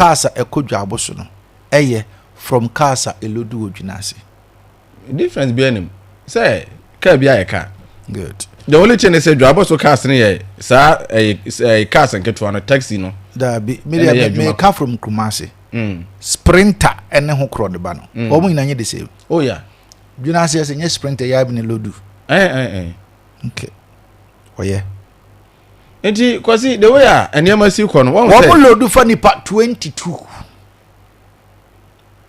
Cars a ɛkɔ dwaabo so no ɛyɛ from cars a ɛload wɔ Dwena ase? Difference bi anim sɛ car bi ayɛ car. Good. The only thing is sɛ dwabɔ so cars no yɛ saa ɛyɛ cars nketewa no, taxi no. Daabi, mi deɛ mi ka from Kumasi. Sprinter ɛne ho korɔ de ba no. Wɔn nyinaa nyɛ the same. Oh yeah. Dwena ase ɛsɛ nyɛ Sprinter yɛ abi ne load. Ɛɛ ɛɛ ɛɛ. Okay. Ɔyɛ. Nti Kwasi, the way a nneɛma si kɔ no, wɔn sɛ wɔn load fa nipa 22.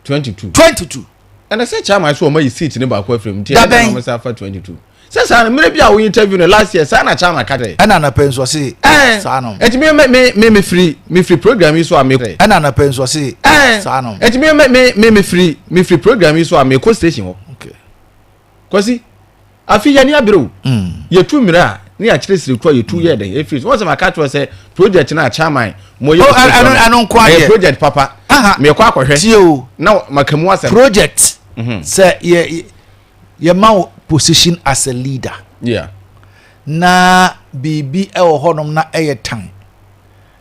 22. 22. Ɛna sɛ chairman so wɔn ayi seat ne baako afiri mu nti ɛna wɔn sɛ afa 22. Sɛ saa mmerɛ bi a wɔn interview no last year, saa na chairman ka dɛ. Ɛna anapɛ nso ɔse saa no. Ɛnti mi mi mi mi mi firi program yi so a mi. Ɛna anapɛ nso ɔse saa no. Ɛnti mi mi mi mi firi program yi so a mi kɔ station hɔ. Kwasi, afi yɛ ni abere o. Yɛtu mmerɛ a ne yɛakyerɛ siriku a yɛtu yɛ dɛn efiri so wɔn sɛ maka kyerɛ sɛ project na chairman mo yɛ. Ɛno ɛno nko adeɛ. Ɛyɛ project papa. Mekɔ akɔhwɛ. Tie o. Na maka mu asɛm. Project sɛ yɛ ma wo position as a leader. Na biribi ɛwɔ hɔnom na ɛyɛ tan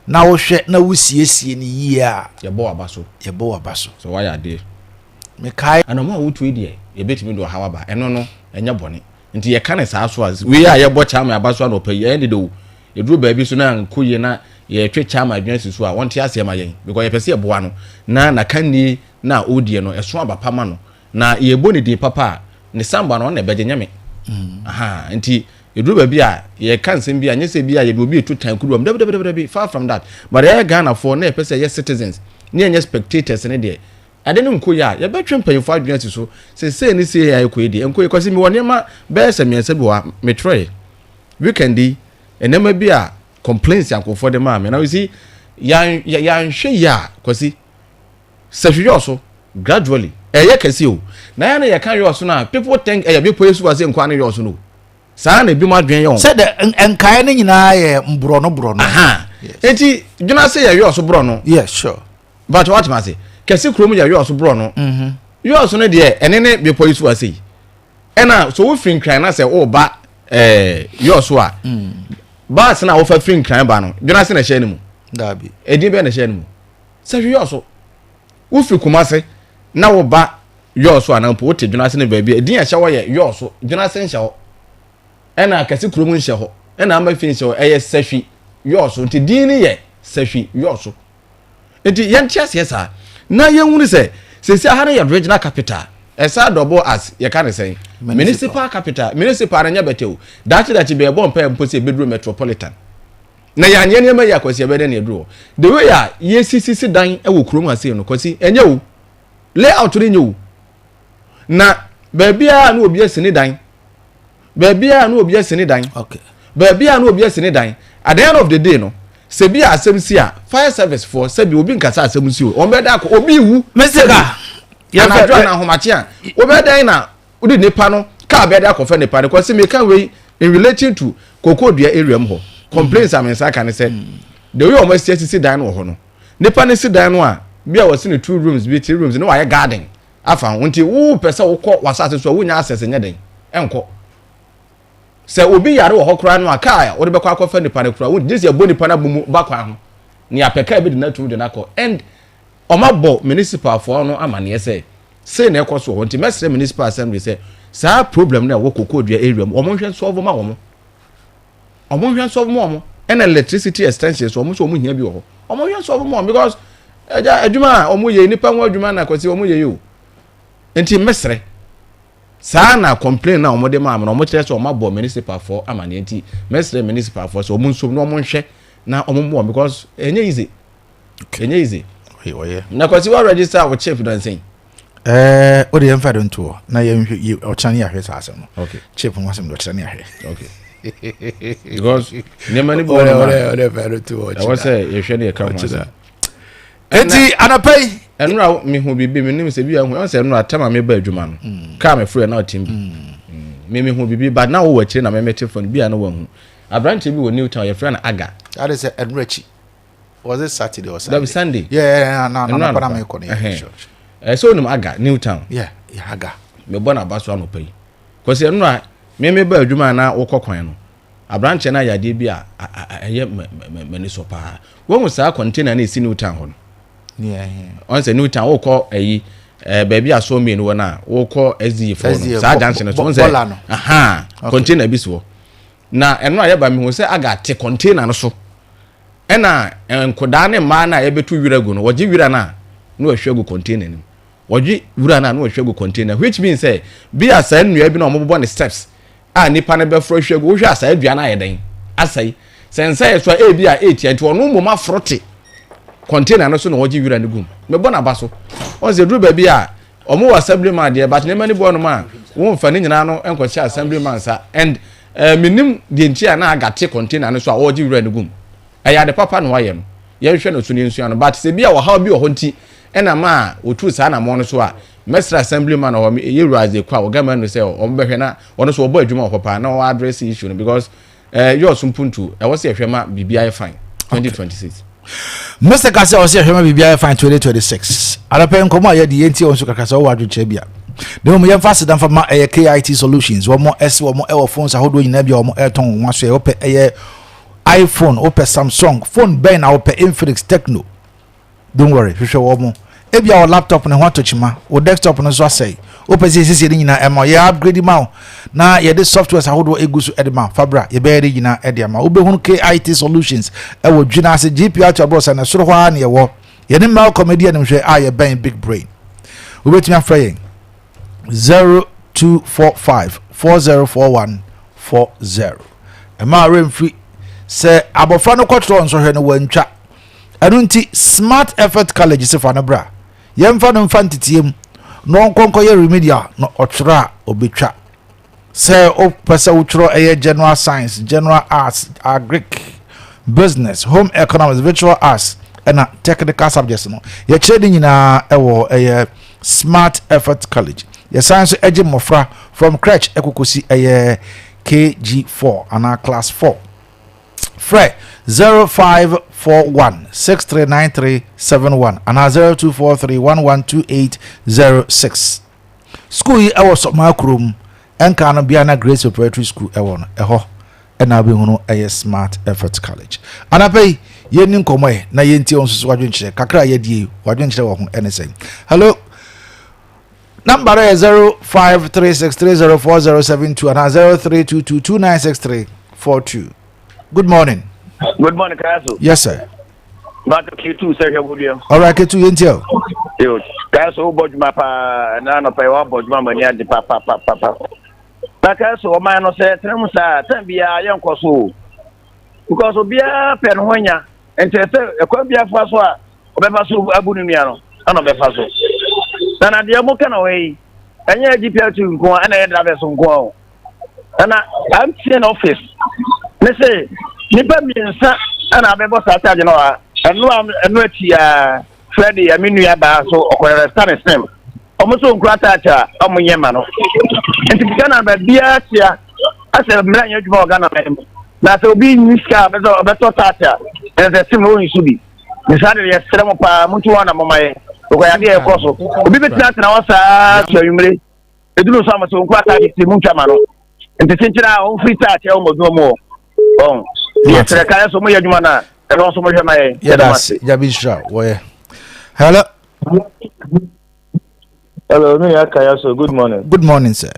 na wohwɛ na wosiesie ne yie a. Yɛbɔ waba so. Yɛbɔ waba so. Sɛ wayɛ adeɛ. Mekae. Anamɔ a wotu yi deɛ, yɛbɛtumi de ɔhaw aba. Ɛno no ɛnyɛ bɔne nti yɛka ne saa so a, wei a yɛbɔ chairman aba so anɔpa yi, ɛyɛ dede o. Ɛduru baabi so na nkɔ yie na yɛtwe chairman adwene si so a, wɔnte aseɛ ma yɛn, because yɛpɛ sɛ yɛboa no na n'akannie na ɔredie no ɛso aba pa ma no, na yɛbɔ ne din papa a, ne samba no ɔno na ɛbɛgye nyɛ me. Aha nti ɛduru baabi a yɛka nsɛm bi a, nyɛ sɛ bi a yɛde obi etu tan kuruwa mu. Dabi, dabi, dabi, far from that. But yɛyɛ Ghanafoɔ na yɛpɛ sɛ yɛyɛ citizens ne yɛnyɛ spectators ne deɛ ade no nkɔ yi a, yɛbɛtwe mpanyinfoɔ adwene asi so sɛ sei ne sei a ɛkɔ yi deɛ nkɔ yi. Kɔsi, mewɔ nneɛma bɛyɛ sɛ mmiɛnsa bi wɔ ha metwerɛɛ weekend yi, nneɛma bi a complaints ankofoɔ de maa me. Na you see, yan yɛanhwɛ yi a, Kwasi, sɛ hwehwɛ ɔso gradually ɛyɛ kɛse o. Na yɛn na yɛka yɛ ɔso no a, people think ɛyɛ bepɔ esu ase nkwa ne yɛ ɔso no. Saa na ebi mu adwene yɛ wɔn. Sɛ de nkae no nyinaa yɛ mborɔno borɔno. Eti dwena se yɛ yɛ ɔso borɔ no. Yes, sure. But what ma se kɛse kurom yɛ yɛ ɔso borɔ no. Yɛ ɔso no deɛ, ɛne ne bepɔ yi so ase yi, ɛna so wofiri Nkran na sɛ ɔɔba yɛ ɔso a, baasi na wofa firi Nkran ba no, dwena se na ɛhyɛ ne mu. Daabi. Edin bɛyɛ na ɛhyɛ ne mu sɛ hwɛ yɛ ɔso. Wofiri Kumase na woba yɔɔso anaa mpo wote dwena ase ne baabi, edin a ɛhyɛ hɔ yɛ yɔɔso. Dwena ase nhyɛ hɔ, ɛna akɛse kurom nhyɛ hɔ, ɛna ama fi nhyɛ hɔ. Ɛyɛ Sɛhwi Yɔɔso, nti din no yɛ Sɛhwi Yɔɔso. Nti yɛnte aseɛ saa na yɛnhunu sɛ sɛsi aha no yɛ regional capital, ɛsa double as yɛka ne sɛn, municipal capital. Municipal no nyɛ bɛtɛ o. Daakye daakye bɛyɛbɔ mpa mpo sɛ ɛbɛduru metropolitan na yɛanyɛ nneɛma yi akwasi, ɛbɛdɛ ne ɛduru hɔ. The way a yɛsisisi dan wɔ kurom ha sei no, Kwasi, ɛnyɛ o layout no nyɛ o. Na baabiara na obi asi ne dan, baabiara na obi asi ne dan, baabiara na obi asi ne dan. At the end of the day no, sɛ bi a asɛm si a, fire service foɔ, sɛbi, obi nkasa asɛm si o, wɔn bɛ da akɔ obi wu. Mesika. Anadwo ana ahomakye a, wɔbɛ dan na wode nipa no kaa bɛde akɔfɛ nipa no. Kɔsi, meka wei in relation to koko dua area mu hɔ complaints a me nsa ka ne sɛ the way wɔn asi asisi dan no wɔ hɔ no, nipa no si dan no a, bi a wɔsi no two rooms bi, three rooms, ne wayɛ garden afa ho. Nti wo pɛ sɛ wokɔ w'asase so a, wonya access nyɛ den ɛnkɔ. Sɛ obi yare wɔ hɔ koraa no a, kaa a wɔde bɛkɔ akɔfa nipa no koraa wo gye sɛ ɛbɔ nipa no abɔ mu ba kwan ho ne apɛ kaa bi de n'atum de n'akɔ. And ɔmo abɔ municipal foɔ no amaneɛ sɛ sei na ɛkɔ so wɔ hɔ. Nti mɛsrɛ municipal assembly sɛ saa problem no a ɛwɔ koko dua area mu, wɔn nhwɛ nsɔfo ma wɔn, wɔn nhwɛ nsɔfo ma wɔn. Ɛna electricity extension so, wɔn nso wɔn hia bi wɔ hɔ, wɔn nhwɛ nsɔfo ma wɔn, because ɛgya adwuma a wɔn yɛ, nipa ho adwuma na Kwasi wɔn yɛ yi o. Nti mɛsrɛ saa na complain na wɔn de maa mi na wɔn kyerɛ sɛ wɔn abɔ municipal foɔ amaneɛ. Nti mɛsrɛ municipal foɔ sɛ wɔn nsom na wɔn nhwɛ na wɔn mmoa, because ɛnyɛ easy, ɛnyɛ easy. Na Kwasi, wa register wo chip dansɛn? Ɛɛ, o de yɛn fa do ntoɔ na yɛn hwɛ ɔkyerɛ ne yɛahwɛ saa asɛm no. Chip ho asɛm de, ɔkyerɛ ne yɛahwɛ. Okay, because nneɛma no bi wɔ no ma ɔde fa do toɔ. Ɛwɔ sɛ yɛhwɛ ne yɛka ho asɛm. Eti anapa yi. Ɛnura mehu biribi, menim sɛ bi ahu ɛwɔ sɛ ɛnura tɛm a meba adwuma no, kaa me foro yɛ na ɔtem bi me mehu biribi, but na wowɔ akyire na memete phone bi a na wahu aberanteɛ bi wɔ New Town, yɛfrɛ no Aga. Ade sɛ ɛnura akyi, was it Saturday or Sunday? Dabi, Sunday. Yeah, na na me kɔ no. Yeah, sure. Sɛ onim Aga New Town. Yeah, Aga. Mebɔ n'aba so anɔpa yi kɔsi ɛnura me meba adwuma na wokɔ kwan no, aberanteɛ no ayɛ adeɛ bi a ɛyɛ m'ani sɔ paa. Wɔn saa container no esi New Town hɔ no. Ɔn sɛ New Town wokɔ ɛyi ɛɛ baabi a sawmill wɔ no a wokɔ SDA fo no saa junction no so ɔn sɛ aha container bi si hɔ na ɛno a yɛba mehu sɛ aga te container no so ɛna nkodaa ne mmaa no a yɛbɛtu wira gu no wɔgye wira no a na wɔahwie agu container no mu wɔgye wura no a na wɔhwɛ gu container, which means sɛ bi a saa nnua bi na wɔbobɔ ne steps a nipa no bɛforo ahwɛ gu. Wohwɛ a saa dua no ayɛ dɛn asɛe? Sɛ nsa yɛ so a, ebi a etia nti ɔno mmom aforo te container no so na wɔgye wura no gum. Mebɔ n'aba so. Wɔn sɛ duru baabi a wɔn wɔ assembly man deɛ, but nneɛma no bi wɔ nom a wɔmfa ne nyinaa no nkɔhyɛ assembly man nsa. And menim deɛ nti a na agate container no so a wɔgye wura no gum. Ɛyɛ ade papa na wɔayɛ no, yɛnhwɛ no so na yɛnsua no, but sɛ bi a ɔhaw bi wɔ hɔ nti ɛna ma a wɔtuu saa anammɔn no so a, mɛsrɛ assembly man wɔ hɔ, yɛwura adze kɔ a wɔgama no sɛ wɔbɛhwɛ na ɔno nso wɔbɔ adwuma wɔ hɔ paa na wɔn address issue no, because yɛ ɔso mpuntu ɛwɔ sɛ yɛhwɛ ma biribi ayɛ fine 2026. Mr. Kase ɔsɛ yɛhwɛ ma biribi ayɛ fine 2026. Adapɛ nkɔmmɔ a yɛde yɛntie wɔn so kakra sɛ wɔwɔ adwenkyerɛ bi a. Na mmom yɛmfa aseda mfa ma ɛyɛ KIT Solutions. Wɔn ɛse wɔn ɛwɔ phones ahodoɔ nyinaa bi a wɔn ɛretɔn wɔn aso yɛ. Wopɛ ɛyɛ iPhone, wopɛ Samsung, phone bɛn na wopɛ, Infinix, Tecno. Don't worry, hwehwɛ wɔn mo. Ebia wɔ laptop ne ho atɔ kyima, wo desktop no nso asɛe. Wopɛ sɛ yɛsiesie ne nyinaa ɛma wo, yɛ upgrade ma wo na yɛde softwares ahodoɔ egu so ɛde ma wo. Fa bra, yɛbɛyɛ ne nyinaa ɛde ama wo. Wobɛhunu KIT Solutions ɛwɔ Dwina ase, GPR to Abrɔsan na soro hɔ ara na yɛwɔ. Yɛne Melcom adi animhwɛ a yɛbɛn Big Brain. Wobɛtumi afrɛ yɛn 0245 4041 40. Ɛma werɛ mfiri sɛ abɔfra no kɔtwerɛ nsɔhwɛ no wantwa. Ɛno nti Smart Effort College se fa no bra, yɛmfa no mfa nteteɛ mu na ɔnkɔ nkɔyɛ remedial na ɔtwerɛ a ɔbɛtwa. Sɛ wopɛ sɛ wotwerɛ ɛyɛ General Science, General Arts, Agric, Business, Home Economics, Visual Arts ɛna Technical Subjects no, yɛkyerɛ ne nyinaa ɛwɔ ɛyɛ Smart Effort College. Yɛsan nso ɛgye mmɔfra from crèche ɛkɔkɔsi ɛyɛ KG4 anaa class 4. Frɛ 0541 639371 anaa 0243 112806. School yi ɛwɔ Sɔmaa kurom, ɛnka no bia na Grace Preparatory School ɛwɔ no, ɛhɔ ɛna wobɛhunu ɛyɛ Smart Effort College. Anapa yi yɛnni nkɔmmɔ ɛ na yɛntie wo nso so wadwenkyerɛ kakra a yɛadie yi, wadwenkyerɛ wɔ ho ɛne sɛn? Hello, number no yɛ 0536304072 anaa 0322296342. Good morning. Good morning, Kayaso. Yes, sir. Bato K2 sɛ hwɛ bodua. All right, K2 yɛntie o. Yo, Kayaso wobɔ dwuma paa na anɔpa yi woabɔ dwuma ma ani agye papapapapa. Na Kayaso ɔman no sɛ ɛtena mu saa tɛn biara yɛnkɔ so o. Because obiara pɛ ne ho anya. Nti sɛ ɛkwan biara fa so a ɔbɛfa so abu ne nua no ɛna ɔbɛfa so. Na na deɛ mo ka na wɔ yi ɛnyɛ GPL2 nko a ɛna ɛyɛ drivers nko a o. Ɛna MTN office ne se nipa mmiɛnsa ɛna abɛbɔ saa charge no a ɛno a ɛno akyi a Freddy ɛme nua baa so ɔkɔrɛsta ne sim ɔmo so nkura charge a ɔmo nyɛ ma no. Nti Ghana baabiara tia asɛ mmerɛ nyɛ adwuma wɔ Ghana man mu na sɛ obi nyi sika a ɔbɛsɛ ɔbɛtɔ charge a ɛsɛ sɛ sim no ɔnyi so bi. Ne saa de yɛsrɛ mo paa mo nti wɔn na mo ma yɛ ɔkɔ yadeɛ ɛkɔ so obi bɛtena atena hɔ saa to anwummere eduru so ama sɛ nkura taakye ti mu ntwa ma no nti kyenkyere a ɔmfiri taakye ɛwɔ mɔdwuma mu hɔ ɔn deɛ srɛ ka yɛ so moyɛ adwuma no a ɛno nso mohwɛ ma yɛn. Yɛda ase Nyame nhyira wɔyɛ. Hello. Hello, me nua Kayaso, good morning. Good morning, sir.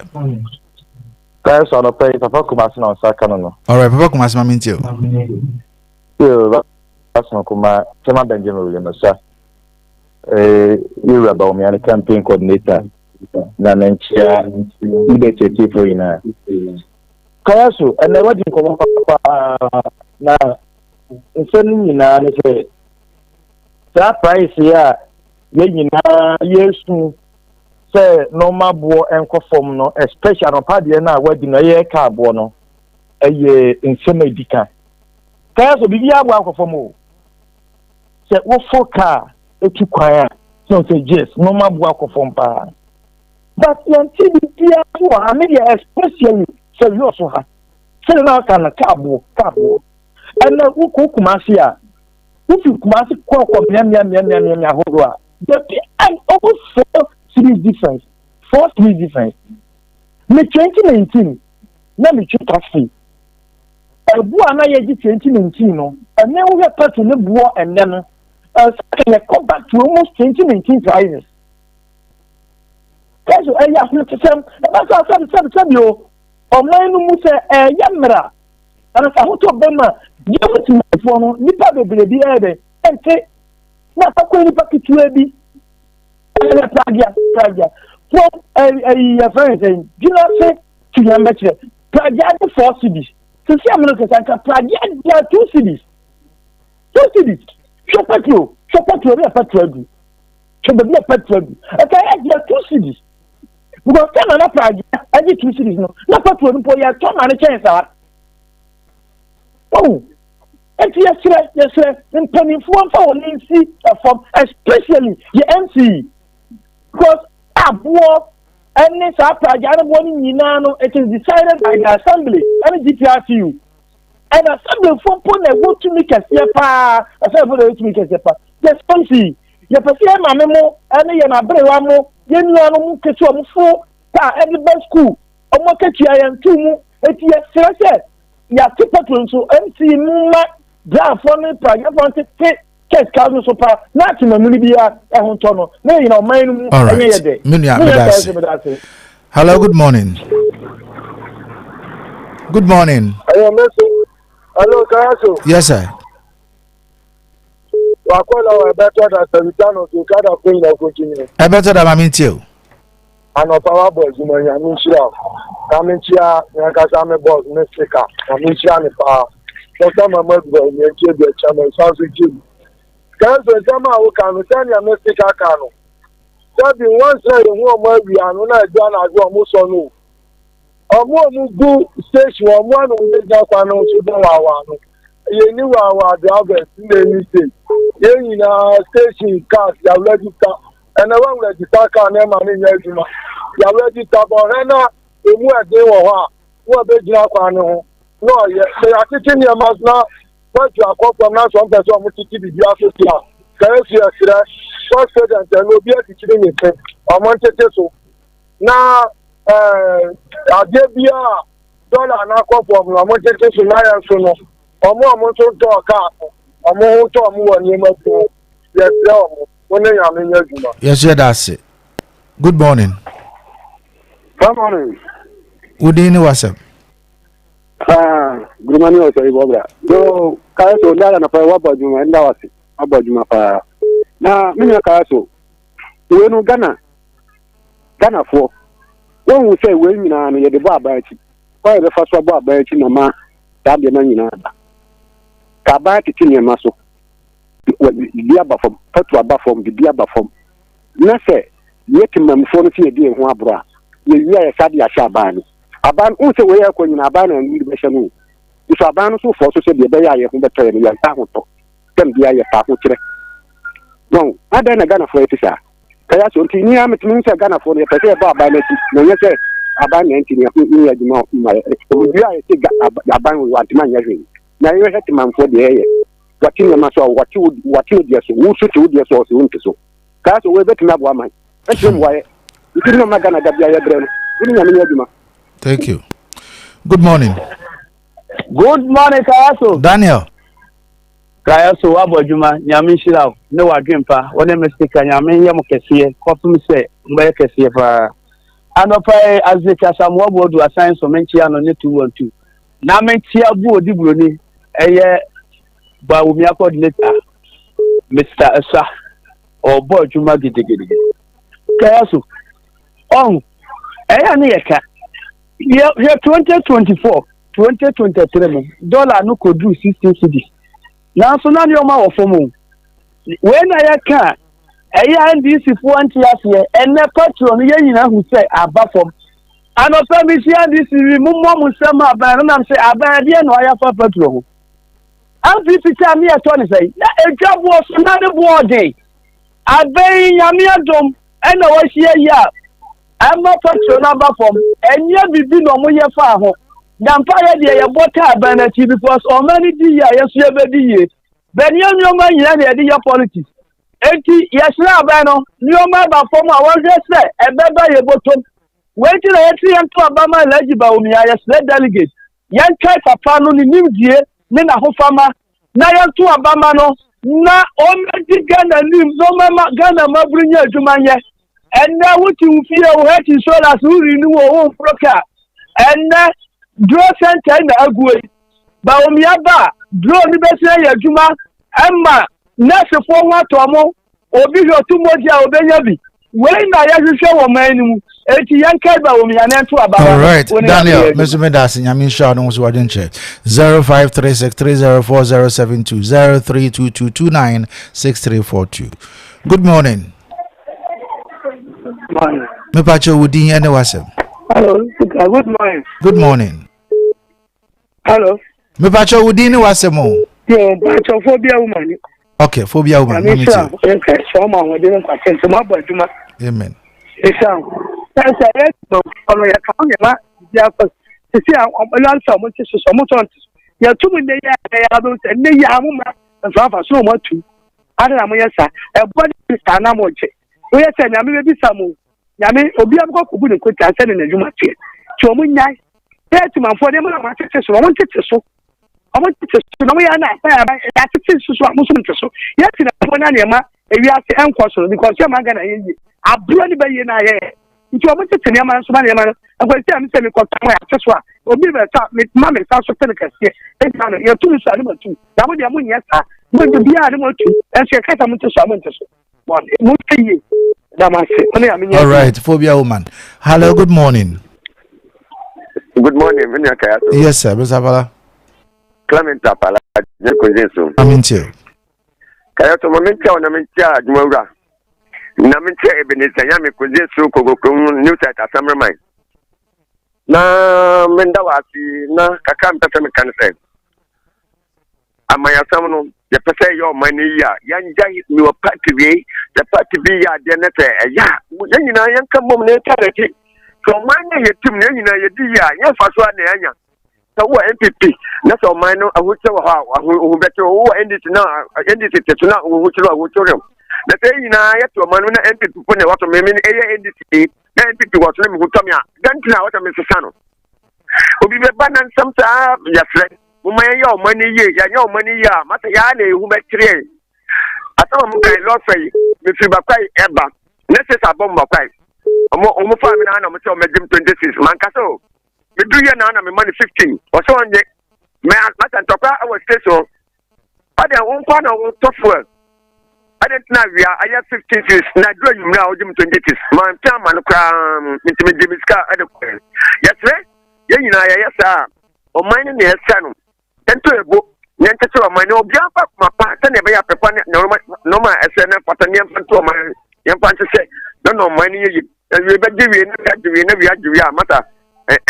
Kayaso anɔpa yi, Papa Kumasi na ɔnsa ka no no. All right, Papa Kumasi ma me ntie o. Yo, Pastor Kuma, Chairman Benjamin William Osa, Yewura Bawumia ne campaign coordinator, na ne nkyia Liberty atiefo nyinaa. Kaya so, ɛnɛ wadi nkɔmmɔ paa na nsɛm no nyinaa ne sɛ saa price yi a yɛn nyinaa yɛsu sɛ nneɛma boɔ nkɔ fam no, especially anɔpa deɛ no a wadi no ɛyɛ kaa boɔ no, ɛyɛ nsɛm a ɛdi ka. Kaya so biribiara boɔ akɔ fam o. Sɛ wofo kaa etu kwan a, sɛ sɛ yes, nneɛma boɔ akɔ fam paa. But yɛnte biribiara so wɔ ha, me deɛ especially sɛ yɛ so ha. Sɛdeɛ na aka no kaa boɔ, kaa boɔ. Ɛnna wokɔ Kumasi a, wofi Kumasi kɔ kɔ mmeammea ahodoɔ a, dabi and almost 4 cedis difference, 4 cedis difference. Me 2019 na metwi taxi. Ɛbo a na yɛgye 2019 no, ɛnɛ wohwɛ petrol ne boɔ ɛnɛ no, Ɛsɛ yɛkɔ back to almost 2019 prices. Kɛso ɛyɛ ahokyesɛm, ɛba sɛ asɛm sɛm sɛbi o, ɔman no mu sɛ ɛyɛ mmara, ɛna sɛ ahotɔ bɛm a, yɛn temamufoɔ no, nipa bebree bi ɛyɛ dɛ, ɛnte, na akɔkɔ nipa ketewa bi, ɛyɛ pragya, pragya, from ɛyi yɛfrɛ no sɛ, gyina se to yɛn bɛkyerɛ, pragya de 4 cedis, sisi amino kɛse anka pragya de 2 cedis, 2 cedis, hwɛ petrol, hwɛ petrol, bi yɛ petrol adu. Hwɛ baabi a petrol adu, ɛka yɛ gyina 2 cedis, because sɛ na na pragya agye 2 cedis no, na petrol no mpo yɛtɔ ma no kyɛn saa. Oh, nti yɛsrɛ mpanimfoɔ mfa wɔn nsi ɛfam, especially yɛ MCE, because aboɔ ɛne saa pragya no boɔ no nyinaa no, it is decided by the assembly ɛne GPRTU, ɛna assembly fo mpo na ɛwɔ tumi kɛseɛ paa. Assembly fo na ɛwɔ tumi kɛseɛ paa. Yɛ MCE, yɛpɛ sɛ yɛn maame mo ɛne yɛn aberewa mo, yɛn nuanom mo ketewa mo fo kaa ɛde bɛ school, ɔmo akatua yɛn tu mu. Eti yɛsrɛ sɛ yɛate petrol nso, MCE mu ma driverfoɔ ne pragyafoɔ ntete kɛse kaa no so pa na atemamu no biara ɛho ntɔ no na yɛnyina ɔman no mu. All right. Ɛnyɛ yɛ dɛ. Me nua, Me nua meda Kɛse, ase. meda ase. Hello, good morning. Good morning. Ẹyọ mẹsàn. Hello, Kayaso. Yes, sir. Wakɔla wɔ ɛbɛtɔ da sɛbita no to kada fo nyina continue. Ɛbɛtɔ da, maame ntie o. Anɔpa wabɔ adwuma, Nyame nhyira wo. Na menkyia meankasa me boss me sika. Na menhyira ne paa. Dr. Mahmoud Bawumia ntie bi akyia me nsa so gye mu. Kayaso, nsɛm a woka no sɛnea me sika ka no. Sɛbi nwansena yɛhu ɔmo awia no na adu anadwo ɔmo sɔ no o. Ɔmo a ɔmo gu station, ɔmo ano ɔmo gyina kwan no so bɔ waawa no. Yɛni waawa drivers na ɛni state. Yɛn nyinaa station cars yà register, ɛnna wɔn register car na ɛma ne nyɛ adwuma yà register bɔ ɔhɛ na emu ɛden wɔ hɔ a wɔn abɛgyina kwan no ho na ɔyɛ sɛ yɛatete nneɛma so na wɔatu akɔ fam na sɛ ɔmpɛ sɛ ɔmo tete biribi aso si a kɛyɛ so. Yɛsrɛ first president ɛno obi akyikyiri ne se ɔmo ntete so na adeɛ biara dɔla n'akɔ fam no, ɔmo tete so na yɛn so no, ɔmo a ɔmo nso ntɔɔ kaa no, ɔmo ho tɔ ɔmo wɔ nneɛma bi ho. Yɛsrɛ ɔmo, mo ne Nyame nyɛ adwuma. Yɛso yɛda ase. Good morning. Good morning. Wo din ne w'asɛm? Ah, Gurumani ɔsɛ ibɔ bra. Yo, kaya so ndara na pa wabɔ adwuma, nda wase. Wabɔ adwuma paa. Na me nua kaya so. Wei no Ghana. Ghanafoɔ. Wɔn hu sɛ wei nyinaa no yɛde bɔ aban akyi. Kwan yɛbɛfa so abɔ aban akyi na ma saa nneɛma nyinaa ba. Ka aban tete nneɛma so. Bibi aba fam, petrol aba fam, bibi aba fam. Na sɛ yɛ temammufoɔ no sɛ yɛde yɛn ho aborɔ a, yɛwie a yɛsa de ahyɛ aban no. Aban no sɛ wei ɛkɔ nyina aban na ɛno de bɛhyɛ no o. Nso aban no so fɔ so sɛ deɛ ɛbɛyɛ a yɛn ho bɛtɔ yɛn no, yɛnsa ahotɔ sɛm bia yɛfa ahokyerɛ wɔn adan na Ghanafoɔ yɛte saa kaya so. Nti ni a metumi sɛ Ghanafoɔ no yɛpɛ sɛ yɛbɔ aban no akyi na ɛnyɛ sɛ aban na ɛnti ne nyɛ adwuma ma owie a yɛte aban wɔ wantoma nyɛ hwee na yɛhwɛ temanfoɔ deɛ ɛyɛ wɔte nneɛma so a wɔte wɔte wo deɛ so, wo so te wo deɛ so, ɔsɛ wo nte so. Kaya so wei bɛtumi aboa man ɛntumi mmoa yɛ nti ne ɔma Ghana da bia yɛbrɛ no. Wo ne Nyame nyɛ adwuma. Thank you. Good morning. Good morning, Kayaso. Daniel. Kayaso, wabɔ adwuma, Nyame nhyira wo ne wadwen pa, wo ne Mystica, Nyame nyɛ mo kɛseɛ, kɔpem sɛ mobɛyɛ kɛseɛ paa. Anɔpa yi, Isaac Asamoah Boadu asan so menkyea no ne 212. Na menkyea bu odi buroni, ɛyɛ Bawumia coordinator, Mr. Esa, ɔbɔ adwuma gidigidi. Kayaso, ɔn, ɛyɛ ne yɛ ka. Yɛ 2024, 2023 mu, dollar no kɔduru 16 cedis. Nanso na nneɛma wɔ fam o. Wei na yɛka a, ɛyɛ NDC foɔ nte aseɛ. Ɛnɛ petrol no yɛn nyinaa hu sɛ aba fam. Anɔpa mehyia NDC wi mommɔ mo nsɛm aban no nam sɛ aban adeɛ na ɔyɛ afa petrol ho. NPP sɛ ame yɛtɔ ne sɛn na edwa boɔ so na ne boɔ ɔden. Aban yi, Nyame adom ɛna wɔahyia yi a ɛma petrol no aba fam. Ɛnyɛ biribi na ɔmo yɛ faa ho. Na mpa yɛ deɛ yɛbɔ taa aban n'akyi because ɔman no di yie a yɛn nso yɛbɛdi yie. Bɛnea nneɛma nyinaa na yɛde yɛ politics. Enti yɛsrɛ aban no, nneɛma aba fam a wɔhwɛ sɛ ɛbɛba yɛ bɔtɔm. Wei nti na yɛte yɛn to aba ma Alhaji Bawumia. Yɛsrɛ delegate, yɛnkae papa no ne nimdie ne n'ahofama na yɛnto aba ma no. na ɔmmɛdi Ghana nim na ɔmmɛma Ghana mmabunu nyɛ adwuma nyɛ. Ɛnnɛ wote wo fie wo health insurance wo renew wo wo mforo kaa. Ɛnnɛ duro center na aguo yi. Bawumia ba a duro no bɛsi ayɛ adwuma ɛma nɛɛsefoɔ ho atɔ mo. Obi hwɛ ɔto mogya a obenya bi. Wei na yɛhwehwɛ wɔ man no mu. Enti yɛnkae Bawumia na ɛnto aba ma no. Alright, Wo ne Daniel, Nyame yɛ me nso adwuma. meda ase. Nyame nhyira wo ne wo so w'adwenkyerɛ. 0536304072 0322296342. Good morning. Morning. Mepakyɛ wo din ne w'asɛm. Hello, good morning. Good morning. Hello. Mepakyɛ wo din ne w'asɛm o. Yo, mpakyɛ phobia woman ni. Okay, phobia woman. Nyame nhyira wo. Yɛn sɛ ɔma ahoɔden ne nkwa tenten mo abɔ adwuma. Amen. Nhyira wo. Sɛ sɛ yɛ ɔno yɛ ka ɔnyɛ ma bibi akɔ. Sisi a ɔmo sɛ ɔmo te so so ɔmo tɔn te so. Yɛtum nne yɛ a yɛ abɛn sɛ nne yɛ a mo ma mfafa so na ɔmo atum. Ade na mo yɛ sa. Ɛbɔ ne saa na mo gye. Woyɛ sɛ nyame bɛbisa mo. Nyame obiara bɛkɔ akɔbu ne nkontaa sɛdeɛ n'adwuma teɛ. Nti wɔn nnyae. Sɛ atumanfoɔ nneɛma na wɔatete so no, wɔn ntete so. Wɔn ntete so na wɔyɛ na aban aban yɛatete so so a mo nso nte so. Yɛte na wɔn na nneɛma ewiase ɛnkɔ so no because yɛ man Ghana yɛ yie. Aborɔ ne bɛyie na ayɛ yɛ. Nti wɔn tete nneɛma nso ma nneɛma no nkwasi a mesɛ mekɔtɔ mo yɛate so a obi bɛtɔ a ma me nsa so te no kɛseɛ. Ɛgyina no yɛtu no so a ne matu. Na mo deɛ monyɛ saa. Mo de biara ne mo atu. Ɛnso yɛka sɛ mo nte so a mo nte so. All right, Phobia woman. Hello, good morning. Good morning, Mr. Kayato. Yes, sir, Mr. Apala. Clement Apala, Jekojeso. I'm in too. Kayato, ma mentia na mentia adwumawura. Na mentia Ebenezer Nyame Kojeso Kogokom New Site Assemblyman. Na menda wase na kakra mpɛ sɛ meka ne sɛ amayasɛm no yɛpɛ sɛ ɛyɛ ɔman no yi a yɛngya mewɔ party wei sɛ party bi yɛ adeɛ no sɛ ɛyɛ a yɛn nyinaa yɛnka mmom na yɛnka n'akyi sɛ ɔman no yɛ tim na yɛn nyinaa yɛdi yi a yɛmfa so a na yɛanya sɛ wowɔ npp na sɛ ɔman no ahokyerɛ wɔ hɔ a ho bɛkyerɛ wowɔ ndc na ndc te so na ahokyerɛ ahokyerɛ na sɛ yɛn nyinaa yɛte ɔman no na npp fo na ɛwɔ so meme ɛyɛ ndc na npp wɔ so na mehu tɔ me a dɛn nti na wɔsɛ mesesa no obi bɛba na nsɛm saa yɛfrɛ moma yɛnyɛ ɔman no yie yɛnyɛ ɔman no yie a masa yɛa na ɛhu bɛkyerɛ yɛn asɛm a mokae lɔfɛ yi mefiri bakwae ɛba ne sɛ sɛ abɔ mo bakwae ɔmo ɔmo faa me na na ɔmo sɛ ɔmo agyem 26 mankasa o medu yɛ na na mema no 15 ɔsɛ ɔnye mɛ masa ntɔkwa ɛwɔ station ɔde wo nkwa na wotɔ fuel ɛde ntina awia ayɛ 15 sis na aduru anwummerɛ a wogye me 20 sis mante ama no koraa nti megye me sika ɛde kɔɛ yɛserɛ yɛn nyinaa yɛyɛ saa ɔman no na ɛsɛ no ɛnto ɛbo na ɛnkyekye ɔman no obiara fa koma pa sɛnea ɛbɛyɛ apɛpa ne nneɛma a ɛsɛ na ɛfata ne yɛmfa nto ɔman yɛmfa nhyehyɛ na na ɔman no yɛ yie awie bɛgye wie na wie agye wie na wie agye wie a mata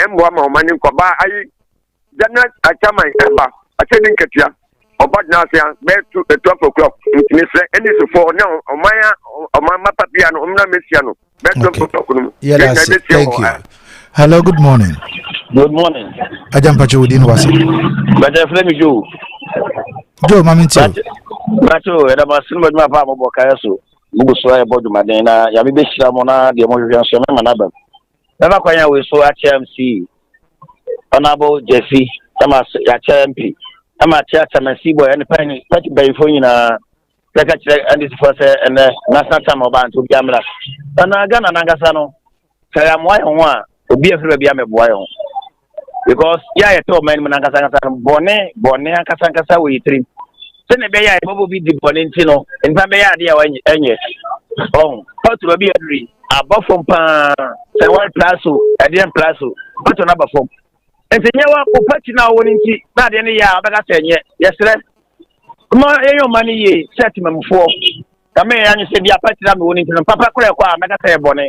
ɛmmoa ma ɔman no nkɔ baa ayi General Chairman ɛba akyɛ ne nkatua ɔba gyina ase a bɛyɛ tu 12 o'clock ntumi srɛ ɛne sofoɔ ne ɔman a ɔman mapa bia no ɔmena mɛsia no bɛyɛ 12 o'clock no mu. Yeah, that's it. Thank you. Hello, good morning. Good morning. Ajampacho Udin Wasa. Bàtà fúlẹ̀ mi Joe. Joe, mami tí o. Bàtà o, ẹ̀dá ma sinú bàtà máa fa àmọ́ bọ̀ káyọ̀ so. Mo gu so ayɛ bɔ dwumaden na yàmi bɛ hyira mo na deɛ mo hwehwɛ nso ɛmɛ ma n'aba mu. Bɛma kwan a wei so akyɛ MC Honorable Jesse ɛma yɛakyɛ MP ɛma akyɛ Chairman Boy ɛne panyin party mpanyinfoɔ nyinaa bɛka kyerɛ NDC foɔ sɛ ɛnɛ national time ɔbaa nti obi amra. Na Ghana nankasa no sɛ yɛamoa yɛn ho a obi afiri baabi amɛboa yɛn ho because yɛ a yɛte ɔman no mu nankasa ankasa no bɔne bɔne ankasa ankasa wɔ yɛ tirim sɛnea ɛbɛyɛ a yɛbɛbɔ bi di bɔne nti no nnipa bɛyɛ adeɛ a ɛnyɛ ɔho pɔtɔ baabi aduri abɔ fam paa sɛ wɔn plaso ɛdeɛ plaso pɔtɔ no aba fam nti nyɛ wa wo pati no a wɔwɔ no nti na adeɛ no yɛ a wɔbɛka sɛ ɛnyɛ yɛserɛ ma yɛnyɛ ɔma no yie sɛ temamufoɔ na meyɛ anwe sɛ bi a pati no a mewɔ no nti no papa korɛ kɔ a mɛka sɛ yɛ bɔne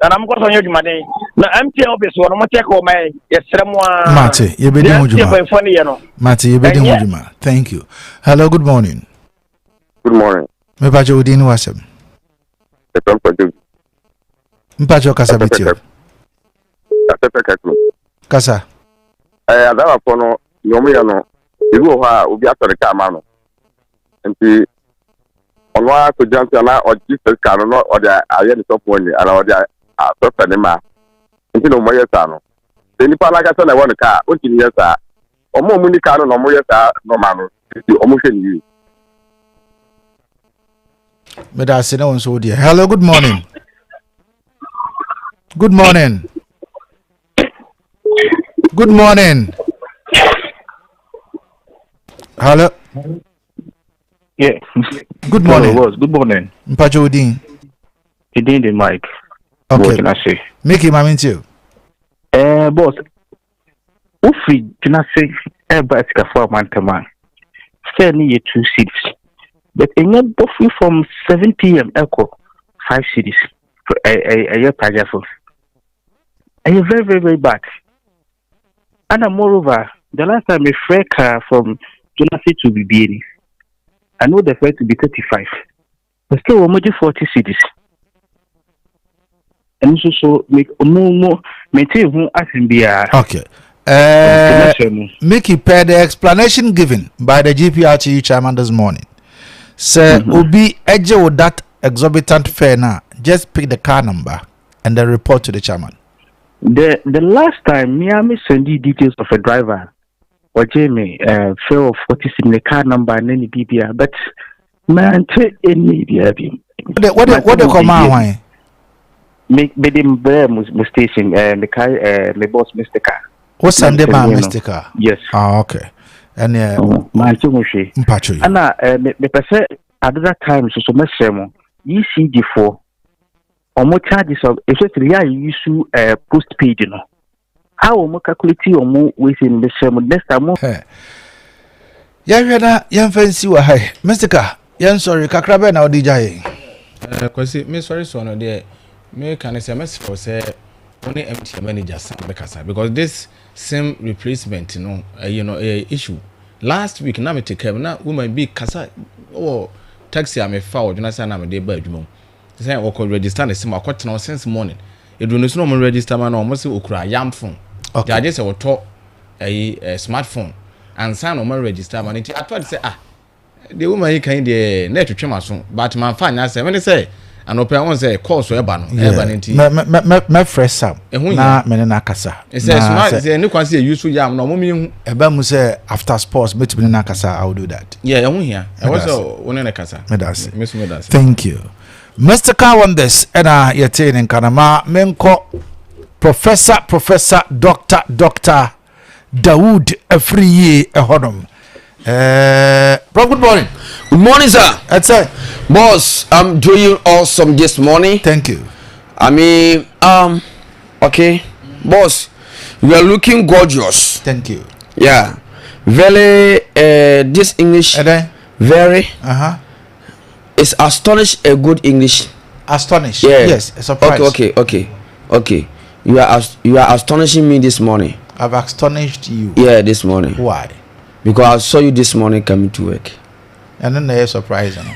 na na mokɔ so nyɛ adwumaden na MTN office wɔ no mo kyɛk wɔ ma yɛserɛ mo a mate yɛbɛdi ho dwuma mpanyinfoɔ no yɛ no mate yɛbɛdi ho dwuma. Thank you. Hello, good morning. Good morning. Mepakyɛ wo din ne w'asɛm. Mpakyɛ kasa bi tio. Kasa. Ɛɛ adarafoɔ no nea wɔn yɛ no ebi wɔ hɔ a obi atɔ ne kaa ma no nti ɔno ara kɔgyina nso na ɔgye sɛ kaa no na ɔde ayɛ ne sɔfo ani anaa ɔde asɔfɛ ne ma nti na wɔn yɛ saa no sɛ nipa n'ankasa na ɛwɔ ne kaa ɔntumi yɛ saa wɔn a wɔn ni kaa no na wɔn yɛ saa nɔɔma no nti wɔn hwɛ ne yie. Meda ase na wo nso wo deɛ. Hello, good morning. Good morning. Good morning. Hello. Yeah. Good morning. Hello, boss. Good morning. Mpacho Odin. Odin the mic. Okay. Mickey, my you. Eh, boss. Wofiri Dwenase ɛreba Asikafo Amantam a, fare no yɛ 2 cedis. But ɛnya bɔ firi from 7 pm ɛkɔ 5 cedis. Ɛyɛ pagyafo. Ɛyɛ very very very bad. Ɛna moreover, the last time me frɛ car from Dwenase to Bibiani, I know the fare to be 35. But still wɔn gye 40 cedis. Ɛno nso so me mo mo mente ho asɛm biara. Okay. Mickey, per the explanation given by the GPRTU chairman this morning, sɛ obi ɛgye wo that exorbitant fare na just pick the car number and then report to the chairman. The last time me a me send you details of a driver, ɔgye me fare of 40 cedis, ne car number ne ne bibia, but mante any bia bi. What the kɔma ahwan? Me me de brɛ mo station me kai me boss Mr. Car. Wo send ma Mr. Car? Yes. Ah okay. Ɛne mante ho hwee. Mpatwo yi. Ana me pɛ sɛ another time so so mɛsrɛ mo ECG foɔ ɔmo charges of especially yɛ a yɛyi postpaid no. How wɔn calculate wɔn wei sei no mesrɛ mo next time mo. Yɛhwɛ na yɛmfa nsi wɔ ha yi. Mystica, yɛnsɔre kakra bɛn na wode gya yɛn? Eh, Kwasi, me sɔre soɔ no deɛ meka ne sɛ mɛsrɛ wo sɛ wo ne MTN manager san bɛkasa because this sim replacement no ɛyi no ɛyɛ issue. Last week na mete kaa mu na woman bi kasa wɔ taxi a mefa wɔ dwena sɛ na mede ba adwuma mu. Sɛ wɔkɔ register ne sim akɔtena hɔ since morning. Eduru ne so na wɔn register ma na wɔn sɛ okura yam phone. Okay. Gyaagye sɛ wɔtɔ ɛyi eh, smartphone ansa na wɔn register ma no nti atɔ de sɛ ah deɛ woman yi kan yi deɛ na ɛtwetwe ma so but man fa anya asɛm ɛne sɛ anɔpɛ wɔn sɛ calls ɛba no ɛba no nti. Mɛ mɛ mɛ mɛfrɛ Sam Ɛho na hia. mɛ ne no akasa. Sɛ smart sɛ ne kwan sɛ yɛ use yam na wɔn mi hu. Ɛbɛ mu sɛ after sports mɛtumi ne no akasa I will do that. Yeah ɛho hia ɛwɔ Meda sɛ ase. wo ne ne kasa. Meda ase. Me so meda ase. Thank you. Mystical Wonders ɛna yɛtee ne nka no ma menkɔ Professor Professor Doctor Doctor Dawood Afriyie ɛhɔnom. Eh, Prof, good morning. Good morning, sir. Ɛtsɛ. Boss, I'm doing awesome this morning. Thank you. I mean, okay, boss, you are looking gorgeous. Thank you. Yeah, very. This English. Very. Is astonish a good English? Astonish. Yeah. Yes, a surprise. Okay. You are astonishing me this morning. I've astonished you. Yeah, this morning. Why? Because I saw you this morning coming to work. And then they're surprised. You know?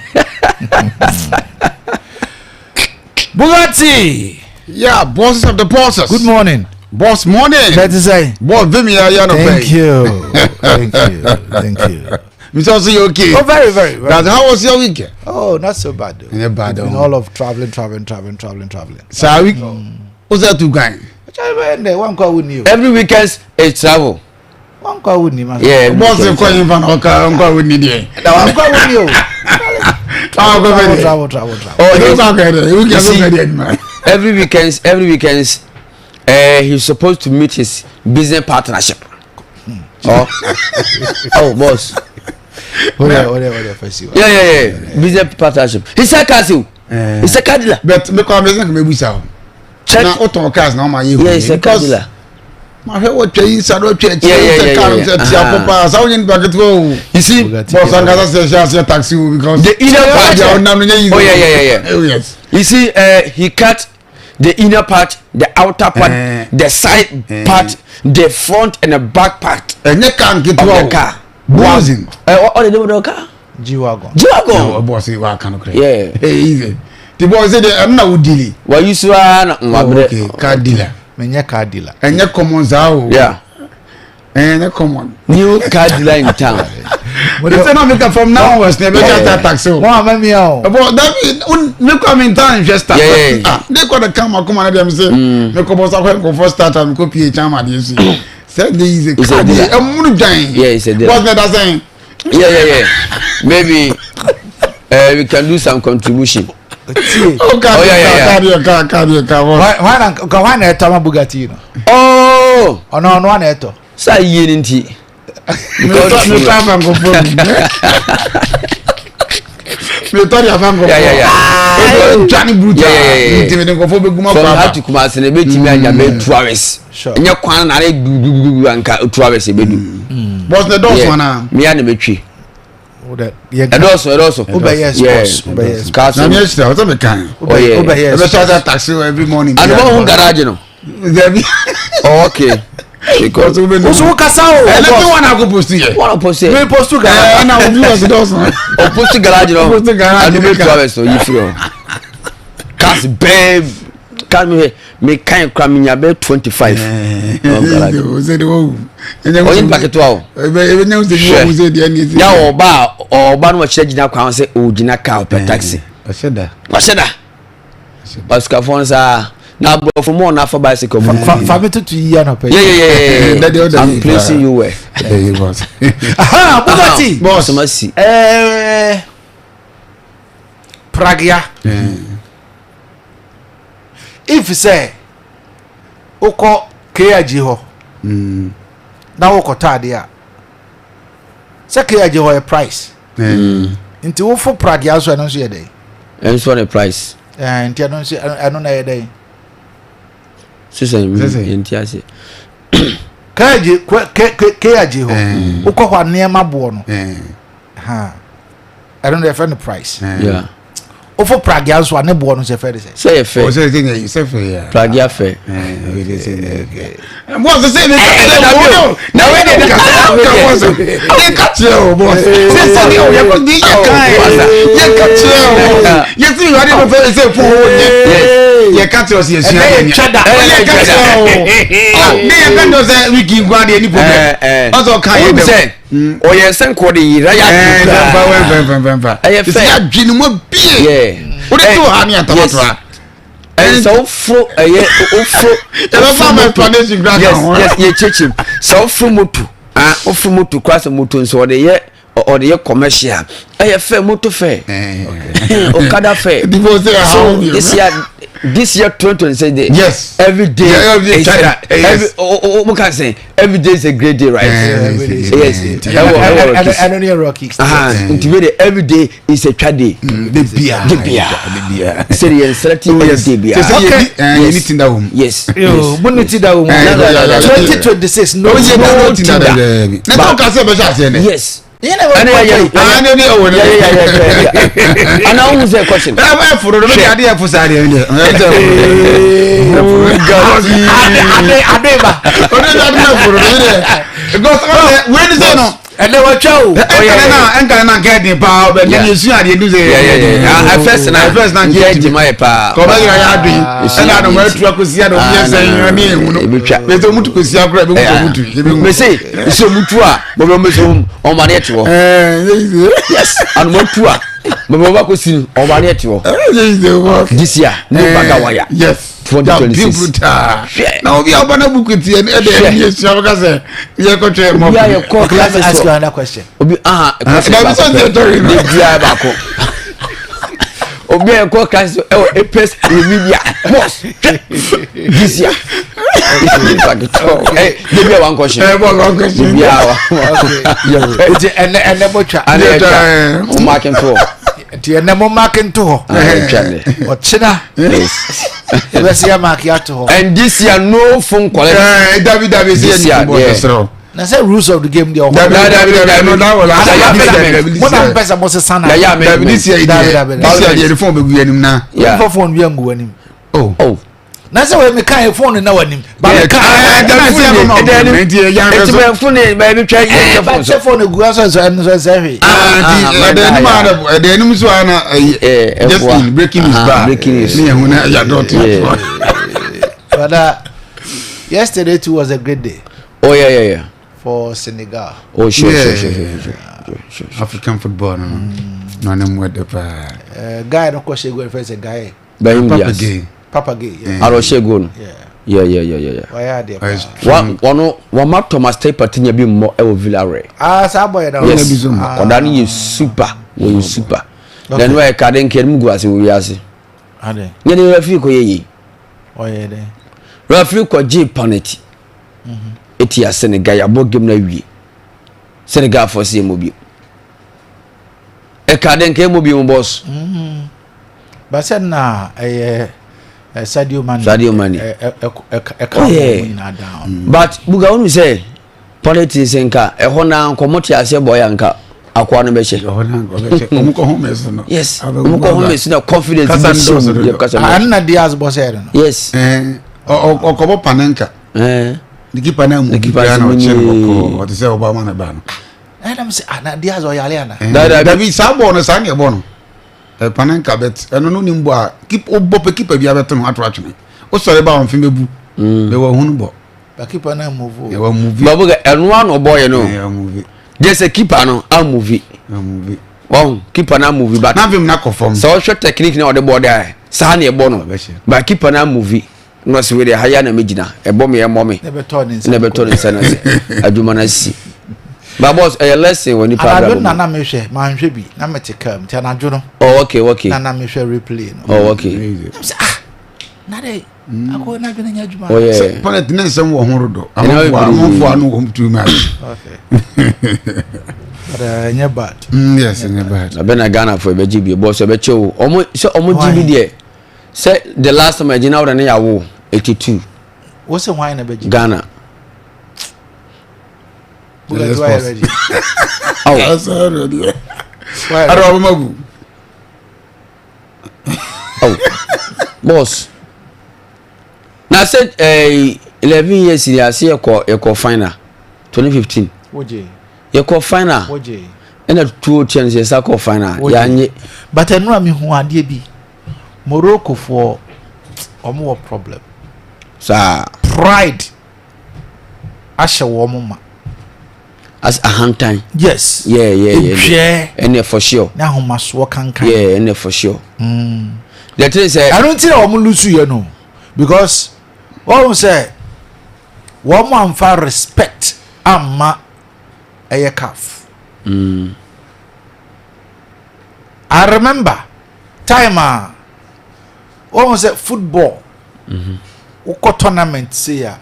Bugatti. Yeah, bosses of the bosses. Good morning. Boss morning. That is a boss. Vimy, yeah, yeah, no Thank pay. you. Thank you. Thank you. Mr. Osi, you okay? Oh, very, very, very. That's, how was your weekend? Oh, not so bad though. Yeah, bad, It's been oh. all of traveling, traveling, traveling, traveling, traveling. So we, what's that to guy? One call with you. Every weekend is travel. One call with you, man. Yeah, every Boss, weekend. if you find uncle with you, One call with you. Oh, go Travel, ahead. travel, travel, travel. Oh, Don't yes. talk about it. We You can see, go ahead, man. Every weekend, every weekend, he's supposed to meet his business partnership. Oh, oh, boss. Hold on, hold on, hold on, first you. Yeah, yeah, yeah. Business partnership. He said, "Casio." He said, "Cadillac." But me call me say me busa. Check. Na oton cars na ma ye. Yeah, he said Cadillac. Ma hwe wo twa inside wo twa Yeah, yeah, yeah, car yeah, no yeah. ti apopa. Sa wo nyin bucket wo. You see, Boss ankasa se se se taxi wo because the inner part. Yeah, na no easy. Oh yeah, yeah, yeah, yeah. Oh yes. You see, he cut the inner part, the outer part, the side part, the front and the back part. Enye car of nketewa the o. car. Buzzing. What the name of the car? G-Wagon. G-Wagon. No, boss wa kan kre. Yeah. Hey, easy. The boy say the na wo deal. Wa you so na Oh, okay, car dealer. Menye car dealer. Enye common za o. Yeah. Enye common. New car dealer in town. They say na make from now onwards na better start taxi o. Mo ama mi o. But that me come in town just start. Yeah, yeah. Ah, they call the come come na dem say. Me ko boss akwa ko first start am ko PH am ade si. Say the easy It's a car dealer. dealer. Emunu dwan. Yeah, it's a dealer. Boss na that saying. Yeah, yeah, yeah. Maybe. We can do some contribution. Tie. Oh, Oh, yeah, yeah, yeah. Kaa kaa kaa kaa Why why na nka why na ɛtɔ ama Bugatti no? Oh, Ɔno ɔno ana ɛtɔ. saa yie ni nti. Metɔ afa nkɔfoɔ bi. Metɔ de afa nkɔfoɔ. Yeah, yeah, yeah. Twa ne brutal. Yeah, yeah, yeah, yeah. Nti mede nkɔfoɔ bɛgu ma From kɔ ha aba. to Kumasi na ebetumi anya bɛ 2 hours. Sure. Nyɛ kwan na ale gugugugu anka 2 hours ebedu. Bɔs ne dɔɔso anaa? Mmea na betwi. Wo dɛ yɛ Ɛdɔɔso ɛdɔɔso. Wobɛyɛ sports, wobɛyɛ sports. Cars. Na mi ahyira ɔsɛ mi kan. Oh, yeah. Wobɛyɛ Ɛbɛ sports. sɔ taxi every morning. Anuma ohun garage no. Dabi. Oh, okay. Because Wosu wo kasa o. Ɛnɛ tí wọn akɔ post yɛ. wọn post Mi yɛ. postu garage. Ɛna o viewers dɔɔso. O post garage no. O post garage Anuma no. 2 hours o yi firi hɔ. Cars bɛɛ cars mi hɛ mi kan kura mi nya bɛ 25. O sɛ de wo. Ɔyɛ nipa ketewa o. Ebe ebe nye sɛ ni wo sɛ deɛ ni Ya ɔba a ɔba no ɔkyerɛ gyina kwan sɛ ɔgyina car ɔpɛ taxi. Ɔhyɛ da. Ɔhyɛ da. Ɔsikafoɔ no saa na aborɔfo mu ɔna afa bicycle mu. Fa mi tutu yi anɔpɛ. Yeah, yeah, yeah, yeah. Daddy, oh, daddy. I'm placing you where. Ɛyɛ boss. Aha Bugatti. Boss. Asoma si. Ɛɛ Pragya. If sɛ wokɔ KIG hɔ na wokɔtɔ adeɛ a sɛ KIG hɔ yɛ price nti wofo Pragya nso ɛno nso yɛ dɛn? Ɛnso ne price. Ɛɛ nti ɛno nso ɛno na yɛ dɛn? Sisan Sisan. yɛn ti ase. KIG KIG hɔ wokɔ hɔ a nneɛma boɔ no ha ɛno na yɛfrɛ no price. Yeah. Wofo Pragya nso a ne boɔ no nso yɛfrɛ no sɛ. Sɛ yɛ fɛ. Ɔsɛ sɛ nyɛ sɛ fɛ yɛ. Pragya fɛ. Bɔs sɛ ne ka kyerɛ wo na wei de ne ka bɔs ne ka kyerɛ o bɔs sɛ sɛ ne o yɛ ko ne yɛ kan yɛ yɛ ka kyerɛ o yɛ si yɛ ɔde fɛ sɛ fo o nyɛ yɛ ka kyerɛ o sɛ yɛ sua Ɛnɛ yɛ yɛ twa da. yɛ ka kyerɛ o ne yɛ ka kyerɛ o sɛ wiki nkwa deɛ ni problem ɔsɛ ɔka yɛ Wonim dɛm sɛ ɔyɛ sɛ nkɔ de yera yɛ ɛɛ adi fɛnfa koraa. fɛnfa fɛnfa Ɛyɛ fɛ. sɛ adwene mu abie Yeah. o de to ha ne atamatoa Ɛn sɛ woforo ɛyɛ woforo. Yɛbɛfa ama explanation koraa ka ho. Yes yes yɛ kyekye sɛ woforo moto ah woforo moto koraa sɛ moto nso ɔde yɛ ɔde yɛ commercial ɛyɛ fɛ moto fɛ okada fɛ. So this year 2026 day. Yes. Every day. Yeah, every day, is China, yes. Every o o o mo kan sɛ every day is a great day, right? Yes. Yes. Ɛwɔ ɛwɔ Rocky. Ɛno ne yɛ Rocky. Nti wei de every day is a twa day. De bia. De bia. De bia. Sɛ de yɛn srɛ ti every day bia. Sɛ sɛ yɛ ni yɛ ni ti da wɔm. Yes. Yo, mo ne ti da wo mu. Eh, yeah, yeah, yeah. 2026 no O yɛ no no ti da dɛ. Ne tɔn ka se bɛ hyɛ aseɛ nɛ. Yes. Yɛn na Ɛne yɛ yɛ Ah ne ne o ne. yɛ yɛ yɛ yɛ. Ana ohun sɛ question. Ɛ bɛ foro do bɛ di adeɛ fo sa adeɛ deɛ. Ade ade ade ba. O de adeɛ foro do deɛ. Because ɔsɛ wei ni sɛ no. Ɛnɛ wɔtwa o. Ɛnkane na ɛnkane na nkɛ den paa ɔbɛ ne yɛ sua adeɛ du sɛ. Yeah. First na First na nkɛ jima yɛ paa. Kɔbɛ yɛrɛ yɛ adi ɛna anamɔ etu akosi ada omi ɛsɛ yɛn ne ehu no. Ebitwa. Bɛsɛ omutu kosi akora ebi mutu omutu. Ebi mu. Mese sɛ omutu a bɔbɛ ɔmo sɛ ɔmo ani ɛte hɔ. Ɛɛ Yes. Anamɔ tu a bɔbɛ ɔmo akɔsi no ɔmo ani ɛte hɔ. yɛ This year no baga wire. Yes. 2026. Brutal. Hwɛ. Na obi a ɔba na buku tie no ɛde Hwɛ. ɛni esua bɛka sɛ yɛ kɔtwɛ mɔ. Obi a yɛ kɔ Okay, let me classes ask you wɔ another question. obi aha question Dabi baako sɛ pɛ ɔsɛ tɔre no. de biara baako obi a yɛ kɔ classes ɛwɔ apes remedial boss hwɛ this year ɛ de bi a one question Ɛ bɔ one question. de bi a one Nti ɛnɛ ɛnɛ mo twa. ana yɛ twa Ɛ. ɔmo akinto hɔ Nti ɛnɛ mo mark nto hɔ. ana yɛ twa ne Ɔkyena yes yɛbɛsi yɛ mark ato hɔ. and this year no phone collect Ɛɛ dabi dabi sɛ This yɛ year, ni bɔ yeah. sɔsɔrɔ. Na sɛ rules of the game deɛ ɔhɔ. Dabi dabi dabi no da wɔ la. Yɛ Dabi amendment. dabi Mo na mpɛ sɛ mo sesa na. Yɛ Dabi amendment. this year Dabi, deɛ dabi, this year deɛ phone bɛ gu yɛn anim na. Yeah. Nfa phone bi angu w'anim. Oh. Oh. Na sɛ wɔyɛ meka yɛ phone na w'anim. Ba Yeah. meka. Ah, ɛna sɛ ɛno na ɔbɔ no, nti ɛyɛ ahwɛ Eti so. bɛ phone ne bɛ bi twɛ yɛ Ba phone sɛ so. phone egu aso nso ɛno nso ɛsɛ hwee. Ah, nti Ah, ɛdɛ anim ah, a na ɛdɛ anim so a na ɛyɛ Eh, just ɛboa. in breaking news Aha, ba breaking news. ne yɛn ho na yɛ dɔɔto Yeah. But yesterday too was a great day Oh yeah yeah yeah. for Senegal. Oh sure Yeah. sure sure sure sure. sure, sure. African football no no na ne mu ɛdɛ paa. Guy no kɔ hyɛ goal fɛ sɛ guy Brahim Papa Diaz. Gay. Papa Gay. Yeah. Aro hyɛ goal no. Yeah. Yeah yeah yeah yeah yeah. Ɔyɛ adeɛ Ɔyɛ paa. strong. Wa wɔno wɔma Thomas Partey nya bi mmɔ ɛwɔ Villarreal. Ah, saa boy na. Yes. bi so mu. Akwadaa no yɛ super. Wɔyɛ super. Na ɛno ɛyɛ kade nka ɛnum gu ase wɔ wiase. Nyɛ de referee kɔ yɛ yie. Referee kɔ gye penalty. Etia Senegal yɛabɔ game no awie. Senegal fɔ se yɛ mɔ bio. Ɛka de nka ɛmɔ bio mu boss. Basɛ na ɛyɛ Sadio Mane. Sadio Mane. Ɛka wɔn nyinaa down. But buga wɔn sɛ politics nka ɛhɔ na nkɔmɔ te aseɛ bɔ ya nka akoa no bɛhyɛ. Ɛhɔ na nkɔ bɛhyɛ. Wɔn kɔ home so no. Yes. Wɔn kɔ home so na confidence bi hyɛ mu. Yɛ kasa no. Ɛnna Diaz bɔ sɛ ɛno. Yes. Ɔkɔbɔ panenka. Ne kipa na mu kipa na ɔkyɛ no kɔkɔɔ ɔte sɛ ɔba ama ne ba no. Ɛnna mi sɛ ah na Diaz ɔyare ana. Dabi saa bɔɔl no saa na ɛbɔ no. Panenka bɛt ɛno no nim bɔ a kip wobɔ pɛ kipa bi abɛto no ato atwene wosɔre ba wɔn fi bɛbu bɛwɔ ahunu bɔ. Ba kipa no amuvu o. Ɛwɔ muvi. Babu kɛ ɛno ano ɔbɔ yɛ no. Ɛwɔ muvi. Gye sɛ kipa no amuvi. Amuvi. Wɔn kipa no amuvi but. N'afim na kɔ fam. Sɛ ɔhwɛ technique na ɔde bɔ de saa na ɛbɔ no. Ba kipa no amuvi. Na ɔsɛ wei deɛ ha yi na megyina ɛbɔ me ɛmmɔ me. Na ɛbɛtɔ ne nsa. Na ɛbɛtɔ ne nsa na sɛ adwuma no asi. Ba boss ɛyɛ lesson wɔ nipa abrabɔ mu. Anadwo na na mehwɛ manhwɛ bi na mete kaa mu ti anadwo no. Oh okay okay. Na na mehwɛ replay no. Oh okay. Na sɛ ah na de akɔ na adwene nyɛ adwuma. Oh yeah. Sɛ planet ne nsɛm wɔ ho dodo. Amanfoɔ ano wɔ too much. Okay. But ɛnyɛ uh, bad. Mm, yes, ɛnyɛ bad. Na bɛ na Ghana fo ɛbɛgye bi bɔ sɛ ɛbɛkyɛ o. Ɔmo sɛ ɔmo gye bi deɛ sɛ the last time ɛgyina wura ne yawo 82. Wo sɛ hwan na bɛgye? Ghana. Bugatti why ready? Oh. That's ready. Ara ɔbɛma gu. Oh. Boss. Na sɛ eh, 11 years ni ase yɛkɔ yɛkɔ final 2015. Wogye. Yɛkɔ final. Wogye. Ɛna tuo tiɛ no sɛ yɛsa kɔ final. Yɛanye. But ɛno a mehu adeɛ bi. Morocco foɔ wɔn wɔ problem. Saa. Pride ahyɛ wɔn ma. As ahantan. Yes. Yeah yeah yeah. Edwɛ. Ɛnna for sure. Ne ahomasoɔ kankan. Yeah ɛnna for sure. Mm. The thing sɛ. Ɛno nti na wɔn lusu yɛ no because wɔn sɛ wɔn amfa respect amma ɛyɛ caf. Mm. I remember time a wɔn sɛ football. Mm-hmm. Wokɔ tournament sei a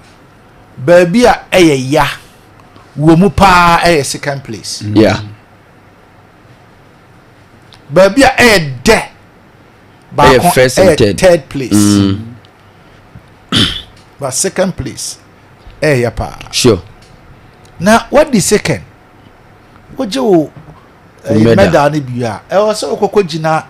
baabi a ɛyɛ ya wɔ mu paa ɛyɛ second place. Mm. Yeah. Baabi a ɛyɛ dɛ baako ɛyɛ third place. Mm. But second place ɛyɛ ya paa. Sure. Na wadi second wogye wo eh, medal no bi a ɛwɔ sɛ wokɔkɔ gyina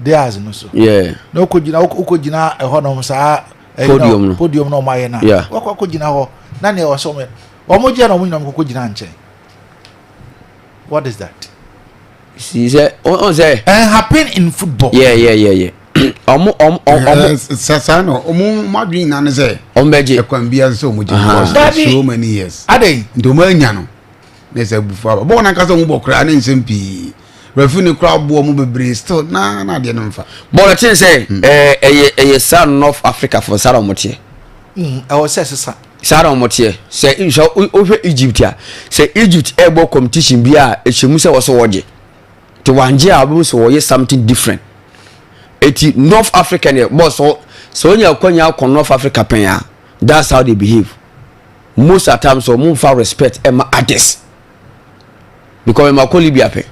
Diaz no so. Yeah. Na wokɔgyina wokɔgyina ɛhɔ nom saa eh, podium no podium no ɔmo ayɛ no yeah. wakɔ akɔgyina hɔ na nea ɛwɔ sɛ ɔmo ɔmo gyina na ɔmo nyinaa ɔmo kɔkɔ gyina nkyɛn. What is that? Si sɛ ɔn sɛ. And happen in football. Yeah yeah yeah yeah. Ɔmo ɔmo ɔmo. Saa na ɔmo ɔmo adwene nyinaa ne sɛ. Ɔmo bɛ gye. Ɛkwan bi ase sɛ ɔmo gye because so many years. Adan. Nti ɔmo anya no. Na ɛsɛ abufuo aba. Bɔɔl nankasa ɔmo bɔ koraa ne nsɛm pii. Referee no koraa boɔ ɔmo bebree still na na adeɛ no nfa. Bɔɔl kyen sɛ ɛɛ ɛyɛ ɛyɛ saa North Africa fo saa na ɔmo teɛ. Ɛwɔ sɛ ɛsesa. Saa na ɔmo teɛ sɛ sɛ wohwɛ Egypt a sɛ Egypt ɛɛbɔ competition bi a ɛhyɛ mu sɛ wɔsɛ wɔgye te wangye a wɔbɛhu sɛ wɔyɛ something different eti North Africa deɛ bɔɔl sɛ sɛ wonya akwanya akɔ North Africa pɛn a that's how they behave most at times ɔmo nfa respect ɛma others. Because mema kɔ Libya pɛ.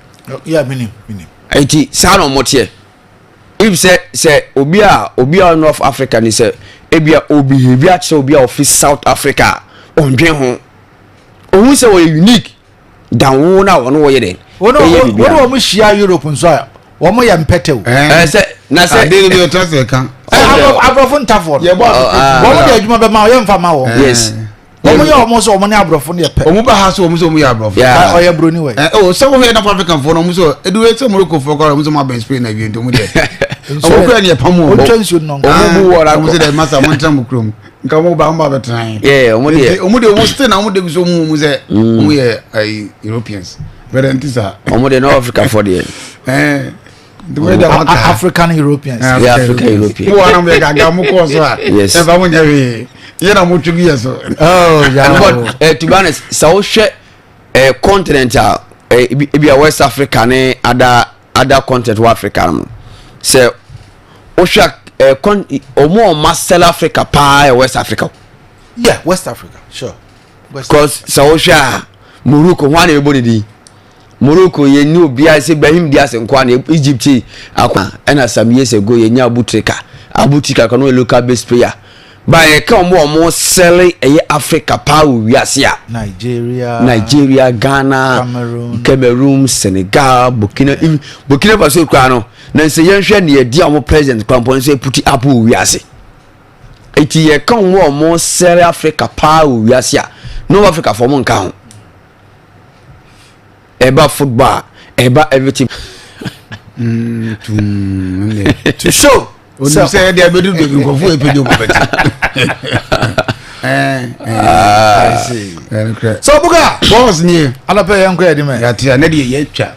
Yeah, minim, minim. Eti saa na ɔmo teɛ. If sɛ sɛ obi a obi a North Africa ni sɛ ebi a obi akyerɛ obi a ofi South Africa a ɔndwen ho. Ohun sɛ ɔyɛ unique dan wo na ɔno wɔyɛ dɛ. Wɔn wɔn wɔn hyia Europe nso a wɔn yɛ mpɛtɛ o. Ɛɛ sɛ na sɛ. Ade ni bi ɔtɔ sɛ kan. Ɛɛ aborɔfo ntafoɔ no. Yɛ bɔ wɔn de adwuma bɛ ma wɔn yɛ nfa ma wɔn. Yes. Wɔn yɛ wɔn sɛ wɔn ne aborɔfo no yɛ pɛ. Wɔn ba ha so wɔn sɛ wɔn yɛ aborɔfo. Ɔyɛ buroni wɛ. Ɛ o sɛ wɔn yɛ North African fo no wɔn sɛ edu sɛ Morocco fo kora wɔn sɛ wɔn abɛn Spain na wie nti wɔn deɛ. Wɔn kura ni ɛpam wɔn. Wɔn twɛ nsuo nɔ. Wɔn bu wɔn akɔ. Wɔn sɛ dɛ masa wɔn ntena mu kurom nka wɔn ba wɔn ba bɛ tena yɛn. Yɛ wɔn deɛ. Wɔn deɛ wɔn still na wɔn de so wɔn wɔn sɛ wɔn yɛ ayi Europeans bɛrɛ nti sa. Wɔn deɛ North Africa fo deɛ. Ɛɛ. African Europeans. Yeah, African Europeans. Mo wa na mo yɛ gaga mo kɔɔ so a. Yes. Ɛfa mo nyɛ hwee. Yɛ na mo twi yɛ so. Oh, yeah. But uh, to be honest, sɛ wohwɛ uh, continent a uh, ebi a West Africa ne other other continent wɔ Africa no sɛ wohwɛ ɛ kɔn ɔmo a ɔmo asɛl Africa paa yɛ West Africa. Yeah, West Africa, sure. Because sɛ wohwɛ a Morocco ho ana ɛbɔ ne din Morocco yɛn ni obiara sɛ Brahim Diaz nkoa na Egypt akwa ɛna some years ago yɛn nya Abu Trika Abu Trika kɔ no yɛ local based player ba yɛ ka wɔn a wɔn sɛle ɛyɛ Africa paa wɔ wiase a Nigeria Nigeria Ghana Cameroon, Cameroon Senegal Burkina yeah. Burkina Faso koraa no na nsɛ yɛn hwɛ nea ɛdi a wɔn president kwampɔn nso eputi up wɔ wiase. Eti yɛka wɔn a wɔn sɛre Africa paa wɔ wiase a, North Africa fo wɔn nka ho. Ɛba football a, ɛba everything. Mm, tum, to show. Onim sɛ ɛde abɛdu baabi nkurɔfoɔ ɛpɛ dwom bɛte. So buga. Boss nie. Anɔpɛ yɛn kɔ yɛ di mɛ. Yàtí a ne deɛ yɛ twa.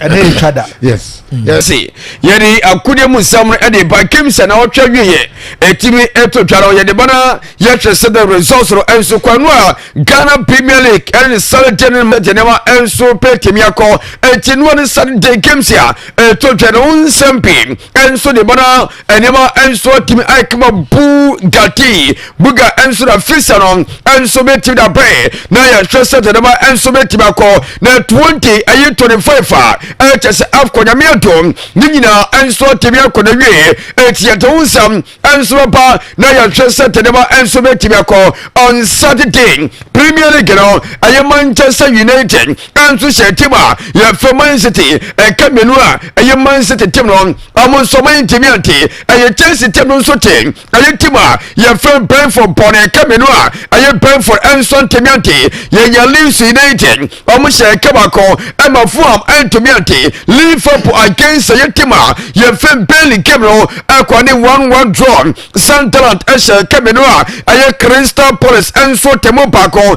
Ɛne yɛ twa da. Yes. Yɛse yɛde akodeɛ mu nsɛm no ɛde ba kim sɛ na ɔtwa wieɛ ɛtumi ɛto twa no yɛde ba na yɛhwɛ sɛ the results no ɛnso kwanu a Ghana Premier League ɛne Saturday ne mɛgye nneɛma ɛnso pɛ tumi akɔ ɛti noa ne Saturday games a ɛto twa no nsɛm pii ɛnso de ba na nneɛma nso atumi ayɛ kama bugatti buga nso na fisa no nso bɛtumi da bɛn na yɛhwɛ sɛ nneɛma nso bɛtumi akɔ na 20 ɛyɛ 25 a ɛkyɛ sɛ afkɔ nyame adom ne nyinaa nso atumi akɔ na wie ɛti yɛde ho nsɛm nso bɛba na yɛhwɛ sɛ nneɛma nso bɛtumi akɔ on Saturday Premier League no ɛyɛ Manchester United nso hyɛ team a yɛfrɛ Man City ɛka mmienu a ɛyɛ Man City team no ɔmo nso ɔmo ntumi ante ɛyɛ Chelsea team no nso te ɛyɛ team a yɛfrɛ Brentford bɔ no ɛka mmienu a ɛyɛ Brentford nso ntumi ante yɛnya Leeds United ɔmo hyɛ ɛka baako ɛma Fulham ntumi ante Liverpool against ɛyɛ team a yɛfrɛ Burnley game no ɛkɔ ne 1-1 draw Sunderland ɛhyɛ ɛka mmienu a ɛyɛ Crystal Palace nso tɛmu baako.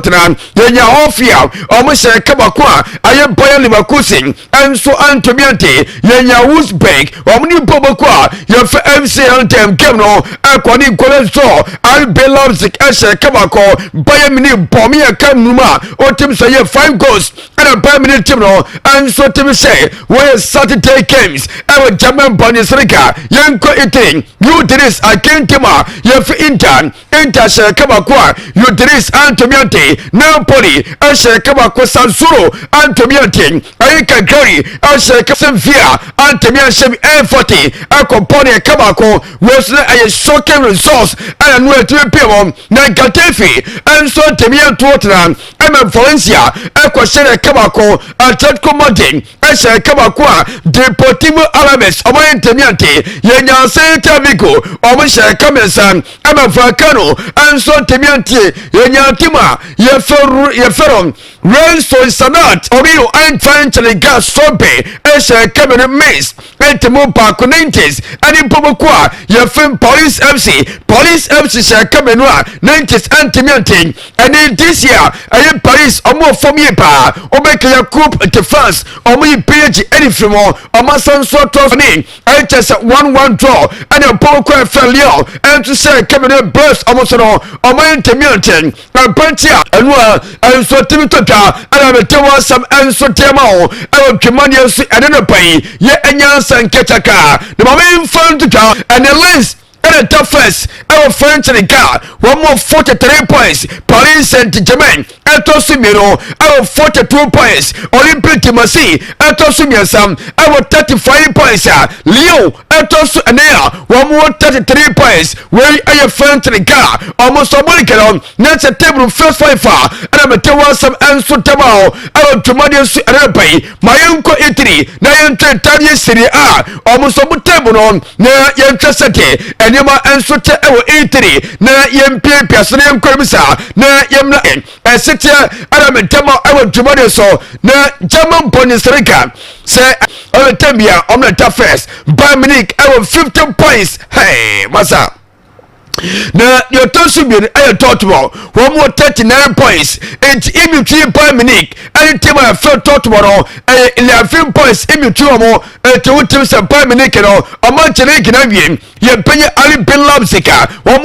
Tena yɛnya hɔ a ɔmo hyɛ ɛka baako a ɛyɛ Bayer Leverkusen nso antumi ante. Yɛnya Wolfsburg ɔmo ne bɔ baako a yɛfɛ MC Helden game no ɛkɔ ne goalless draw. RB Leipzig ɛhyɛ ɛka baako. Bayern Munich bɔ ɔmo yɛ ka nnum a ɔtim sɛ yɛ 5 goals ɛna Bayern Munich team no nso tim sɛ wɔyɛ Saturday games ɛwɔ German Bundesliga. Yɛnkɔ Italy, Udinese akin team a yɛfi Inter Inter hyɛ ɛka baako a Udinese antumi ante. Napoli hyɛ ɛka baako Sassuolo antumi ante. Ɛyɛ Cagliari hyɛ ɛka Sevilla antumi anhyɛ bi. Ɛnfɔte ɛkɔ bɔ ne ɛka baako wei so na ɛyɛ shocking results ɛna no ɛtumi pie wɔn na Getafe nso antumi anto tena ɛma Valencia ɛkɔ hyɛ ne ɛka baako. Atletico Madrid ɛhyɛ ɛka baako a Deportivo Alaves ɔmo ayɛ ntɛmi ante. Yɛnya Celta Vigo ɔmo hyɛ ɛka mmiɛnsa ɛma Vallecano nso ntɛmi ante. Yɛnya team a yɛfɛ no Real Sociedad Oreo Eintracht Gas Sobe ɛhyɛ ɛka mmienu Mainz ɛntɛmu baako Nantes ɛne mpɔmɔko a yɛfɛ Paris FC Paris FC hyɛ ɛka mmienu a Nantes ntɛmi ante. Ɛne this year ɛyɛ Paris ɔmo fam yie paa ɔbɛka yɛ Coupe de France ɔmo yi PSG ɛne firi mu ɔmo asan nso atɔ so ne ɛkyɛ sɛ 1-1 draw ɛne mpɔnkɔ ɛfɛ Lyon ɛnso sɛ Kevin Brest ɔmo so no ɔmo yɛ ntɛmi antɛn ɛpɛnti a ɛno a ɛnso timi to twa ɛna mete wɔn asɛm ɛnso teɛ ma wo ɛwɔ twemadeɛ nso ɛne no pɛn yɛ ɛnya nsa nkɛkyɛka na maame nfa nto twa ɛne Lens ɛna ɛda first ɛwɔ French Ligue a wɔn wɔ 43 points. Paris Saint-Germain ɛtɔ so mmienu ɛwɔ 42 points. Olympique de Marseille ɛtɔ so mmiɛnsa ɛwɔ 35 points a Lyon ɛtɔ so ɛnan a wɔn wɔ 33 points. Wei ɛyɛ French Ligue a wɔn nso wɔn league no na ɛsɛ table first five a ɛna mɛte wɔn asɛm ɛnso tɛm a ɛwɔ dwumadie nso ɛna bɛyi ma yɛnkɔ Italy na yɛntwe ntadeɛ Serie A wɔn nso wɔn table no na yɛnhwɛ sɛdeɛ nneɛma nso kyɛ wɔ Italy na yɛmpiapia so na yɛnkɔ mu saa na yɛmmra ɛseteɛ ɛna mentɛm a ɛwɔ dwumadi so na German Bundesliga sɛ ɛwɔ tɛm bia ɔmo na ta first Bayern Munich ɛwɔ 15 points. Hey masa. Na deɛ ɔtɔ so mmienu ɛyɛ Dortmund, wɔn wɔ 39 points. Nti in between Bayern Munich ɛne team a yɛfrɛ Dortmund no ɛyɛ 11 points in between wɔn. Nti wo team sɛ Bayern Munich no, ɔmo nkyɛn gyina wie yɛn panyin Ali bin Lamsika wɔn.